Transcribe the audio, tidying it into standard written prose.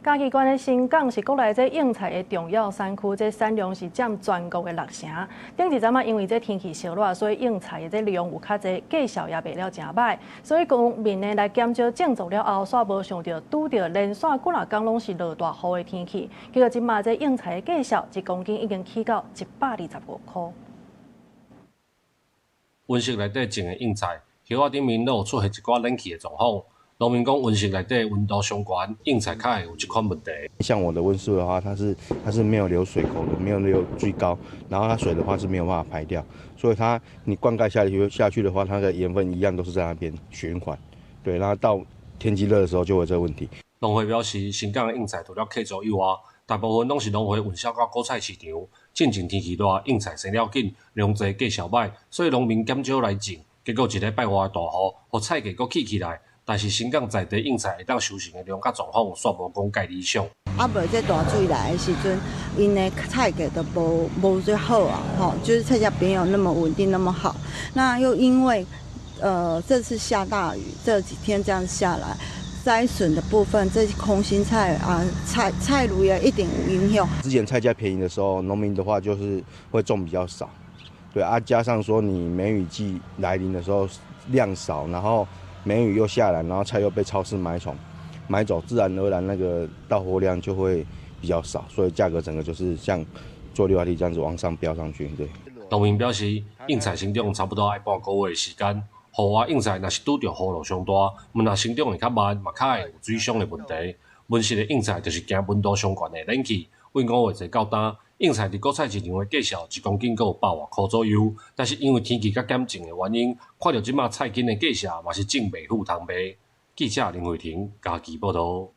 嘉義縣的伸港是國內這應菜的重要產區，這產量是佔全國的六成。頂一陣仔因為這天氣燒熱，所以應菜的這量有較濟，價數也賣了誠䆀。所以農民呢來減少種作了後，煞無想著拄著連紲幾若工攏是落大雨的天氣，結果這馬這應菜的價數一公斤已經起到125箍。溫室內底種的應菜，葉仔頂面攏有出現一寡冷氣的狀況。農民講，溫室內底溫度傷懸，應菜較會有這款問題。像我的溫室的話，它是沒有留水溝的，沒有留最高，然後它水的話是沒有辦法排掉，所以它你灌溉下去的話，它的鹽分一樣都是在那邊循環。對，然後到天氣熱的時候就會有這個問題。農會表示，伸港的應菜除了客座以外，大部分攏是農會運銷到果菜市場。進前天氣熱，應菜生了緊，量濟價數䆀，所以農民減少來種。結果一禮拜外的大雨，予菜價閣起起來。但是伸港在地應菜會當收成的量佮狀況，煞無講蓋理想。啊，無這大水來的時陣，𪜶的菜價都無這好啊，吼，就是菜價沒有那麼穩定，那麼好。那又因為，這次下大雨，這幾天這樣下來，摘筍的部分，這些空心菜啊，菜蘆也一定有影響。之前菜價便宜的時候，農民的話就是會種比較少，對啊，加上說你梅雨季來臨的時候量少，然後梅雨又下來，然後菜又被超市買走，自然而然那個到貨量就會比較少，所以價格整個就是像坐溜滑梯這樣子往上飆上去。對。農民表示，應菜生長差不多愛半個月的時間，雨外應菜若是拄著雨落傷大，毋但生長會較慢，嘛較會有水傷的問題。溫室的應菜就是驚溫度傷懸會冷去。為五月底到今，應菜佇果菜市場的價數一公斤閣有百外箍左右。但是因為天氣佮減種的原因，看著這馬菜根的價數嘛是種袂赴通賣。記者林慧婷嘉義報導。